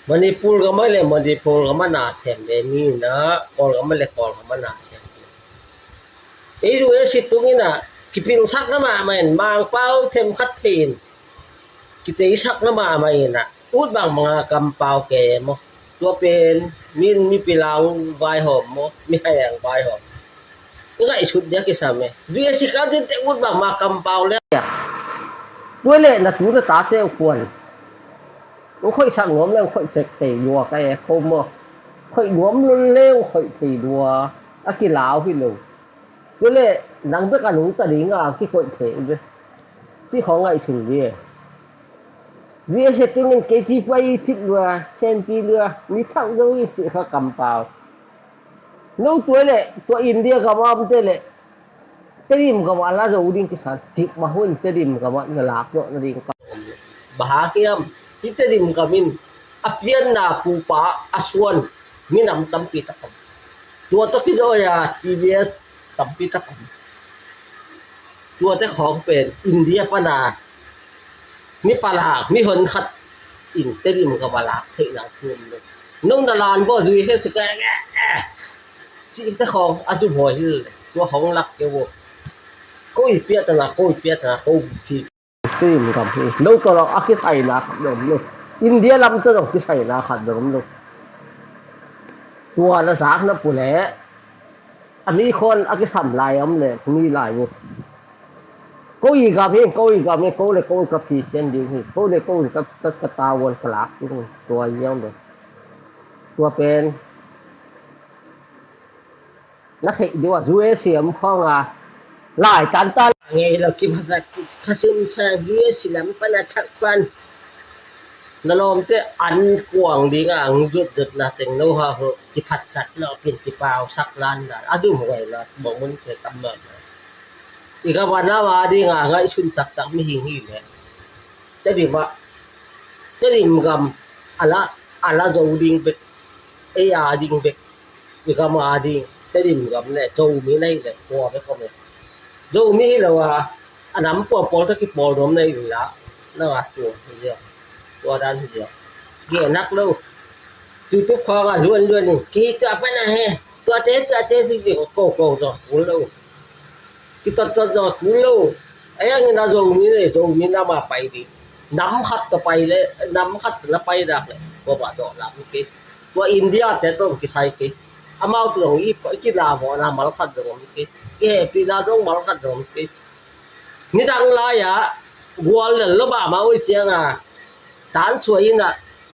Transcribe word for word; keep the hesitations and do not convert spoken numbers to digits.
Manipur gam ah le Manipur gam ah na sem ve mi in ah, Kawlgam ah le Kawlgam ah na sem ve. Ei U S i tung in ah kipilsak na mahmah in, Mangpau themkhat thei in kiteisak na mahmah in ah, ut bang banga kampau ke maw? Tua pen min mipilang vaihawm maw, mihai ang vaihawm? I ngaihsut dia kisam e. U S i kan tin te ut bang ma kampau le. Tua le na tu na tate uh kuan. Ung khoih sak nuam le ung khoih tek tei lua ka e ko maw? Khoih nuam lon le ung khoih tei lua. A kilau hi lo. Tua le nang bek a nungta dinga kikoih thei uh ve. Cih khawng ngaihsun ve. U S a tungin kei ci pai phit lua, senpi lua, mi thak zo i cih kha kampau. No tua le tua India gam a omte le Tedim gam a la zo ding kisan cik mah hun Tedim gam a na lak zawh nading ka om lo. Bang hang hiam, hih Tedim gam in a pianna pupa a suan minam tampi tak om. Tua tawh kizawh a T V S tampi tak om. Tuate khawng pen India pana mi palak mi honkhat in Tedim gam a lak theihna thu om lo. No na lan baw zui khe suk e, e, e. Cihte khawng a zum hawi hi le tua khawng lak kei vo. Ko i piatana, ko i piatana, ko i pi. Tedim gam hi. No tawh lo a kisaina khat dong lo. India lam tawh lo kisaina khat dong lo. Tua na zak na pu le a mi khawng a kisam lai om le mi lai uh. Ko i gam hi, ko i gam hi, ko le ko ka phi sian ding hi, ko le ko ka, ka, ka tawan ka lak ding hi. Tua i om lo. Tua pen na theih dua U S i om khawng a lai tan tan ngei lo kiphasak khasim sang U S i lam pan a thak pan. Na lawmte an kuang dinga ang zut zut na teng no ha ho kiphatsat lo pin kipausak lan dan a dum huai na bawng mun te tam lo. I gam a na ma dinga ngaihsun taktak mihing hi le. Tedim a, Tedim gam a la, a la zo ding bek, ei a ding bek. I gam a ding, Tedim gam le Zomi na hi le kua bek om e. Zomi hi lo a, a nam puapawl tawh kipawl nuam na hi la, na a tua hi zia, tua dan hi zia. Ge nak lo. Tutup khawng a luan luan in kei tua pana he, tuate tuate hi zia ko ko zaw kul lo. Kitattat zaw kul lo. Ei ang in a Zomi le Zomi nam a pai ding. Nam khat tawh pai le, nam khat na pai dak le kua bah dawh lam kei. Tua India te tawh kisai kei. Amau tawh zong i kinamawhna mal khat zong om kei. Kihehpihna zong mal khat zong om kei. Nidang lai-ah gual lel lo mahmah uh i cianga tan suai in ah